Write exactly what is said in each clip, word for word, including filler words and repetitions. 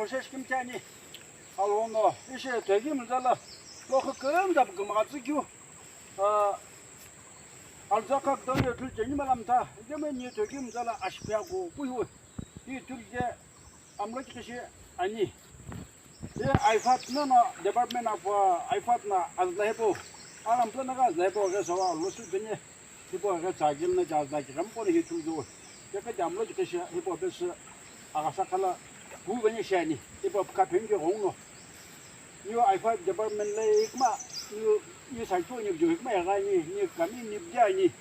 Sheshkimchani, alono, ishe togi mzala, lokho kemda bugmatsukyu, ah, alzaka kdoni otul cheni malamta, jeme ni togi mzala ashpiago, kuyu, hi tulje, amlo kishi ani. Ye IFAD no, no, Department of, uh, IFAD na azla hebo, aram to naga azla hebo, ge sawa, lo su benye, hebo, ge chagil na jazda ki, ram ko ni hitu jo. Ye ka jamlo ki shi, hebo, bes, aga sakala, gu benye shani, hebo, ka pen ki gong no. Yo IFAD Department le ikma, yo, yo sa to ni jo, ikma ya ga ni, ni kami ni bja ni.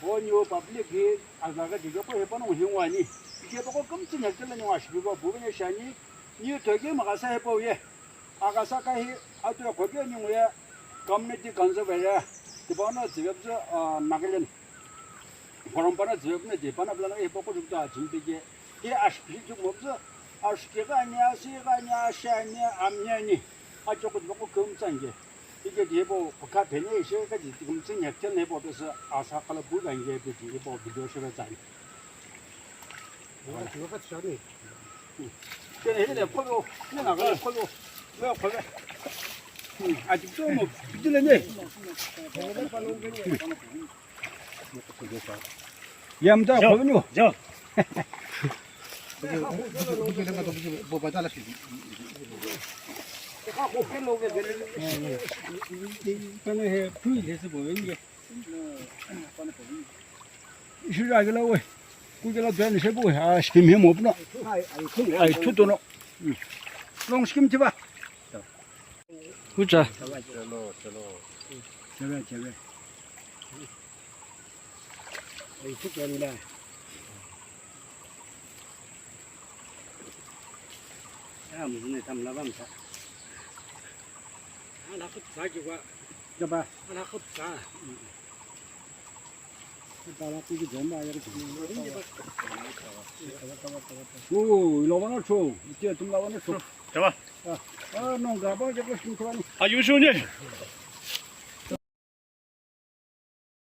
O ni o public hi, azla ga jijo ko hebo no hingwa ni. Ike bako kum tsin ya kila ni wa shi, hebo, bu benye shani, Ni togi magasa hipau ye. Agasa ka hi atu ya kobe ni nguye community council vere. Tipana tsibebzu, ah, Nagaland. Forum pana tsibebzu ne tipana blana hipau ko jukta chimpi je. Hi ashki ju mobzu. Ashki ga ni asi ga ni asha ni amnya ni. Acho ko ko kum tsange. Ike di hipau ka pene ishe ka di kum tsin ya kel ne hipau pesa asa kala bu ga nge pe di hipau video shebe tsani. Yamta khovinyo. Kana he pui lesi bovenye. Ishi ra gila we. Ku gila ben se bu ha skim he mo pna. Ai thu to no. Long skim tiba. Kucha. Chebe chebe. Ai thu to nda. Ah, muzune tam la bam sa. Ala khut sa ki wa. Jaba. Ala khut sa. Oh, ilo wana cho. Ite tum la wana cho. Jaba. Ah, ah, no, gaba je ko shin ko ni. Ah, yu shu ni.